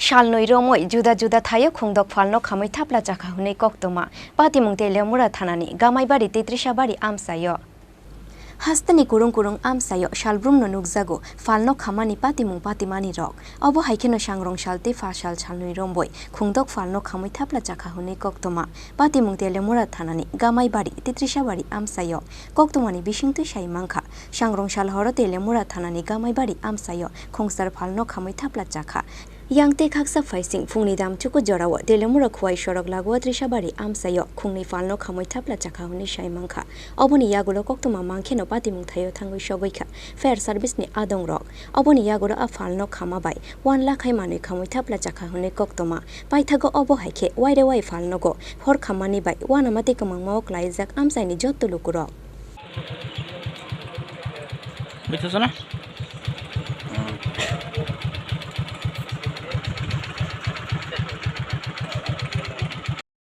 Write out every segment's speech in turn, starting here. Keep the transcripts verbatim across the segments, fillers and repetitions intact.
Salnwi romwi juda juda thaio khungdok phalno khamwi thapla chakha hwnwi koktwma. Patimung Teliamura thanani Gamaibari tei Trisabari amchaio. Hasteni kurung kurung amchaio salbrumno nukjago phalno khamani patimung patimani rok. Obo hai kheno sangrong sal tei pha sal salnwi romwi khungdok phalno khamwi thapla chakha hwnwi koktwma. Patimung Teliamura thanani Gamaibari tei Trisabari amchaio koktwmani bisingtwi sai mankha. Sangrong sal horo Teliamura thanani Gamaibari amchaio khungsar phalno khamwi thapla chakha. Yang tei khaksa phaising phungni damchuku jorao Teliamura Khowai sorok lagua Trisabari amchaio khungnwi phalno khamwi thapla chakha hwnwi sai mankha. Oboni yagulo koktwma mankheno patimung thaio thangwi sogwi kha fire service ni adongrok. Oboni yagulo a phalno khama bai one lakh hai manwi khamwi thapla chakha hwnwi koktwma. Paithago obo hai khe waire wai phalnogo hor khammani bai uanama tei kwmangmao klaijak amchaini jotto lukurok. Buitasana?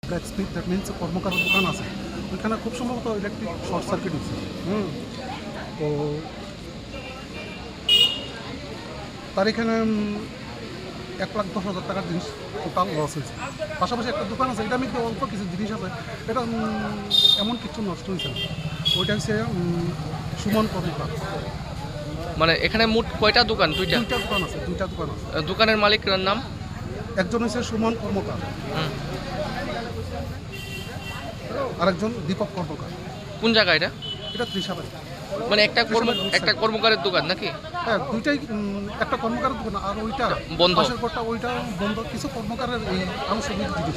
Black Smith, that means কর্মকারের দোকান আছে, ওইখানে খুব সম্ভবত electric short circuit হয়েছে। হুম। তো তার এখানে, উম, এক লাখ দশ হাজার টাকার জিনিস টোটাল লস হয়েছে। পাশাপাশি একটা দোকান আছে, এটা আমি একটু অল্প কিছু জিনিস আছে, এটা, উম, এমন কিছু নষ্ট হয়েছে না। ওইটা হচ্ছে, উম, সুমন কর্মকার। মানে এখানে মোট কয়টা দোকান? দুইটা? দুইটা দোকান আছে, দুইটা দোকান আছে। আহ, দোকানের মালিকের নাম? একজন হচ্ছে সুমন কর্মকার, হুম। আরেকজন দীপক কর্মকার। কোন জায়গা এটা? এটা ত্রিশাবাড়ি। মানে একটা কর্ম-, ত্রিশাবাড়ি রোড একটা সাইড। কর্মকারের দোকান নাকি? হ্যাঁ, দুইটাই, উম, একটা কর্মকারের দোকান, আর ওইটা বন্ধ। পাশের ঘরটা, ওইটা বন্ধ। কিছু কর্মকারের এই আনুষঙ্গিক জিনিস।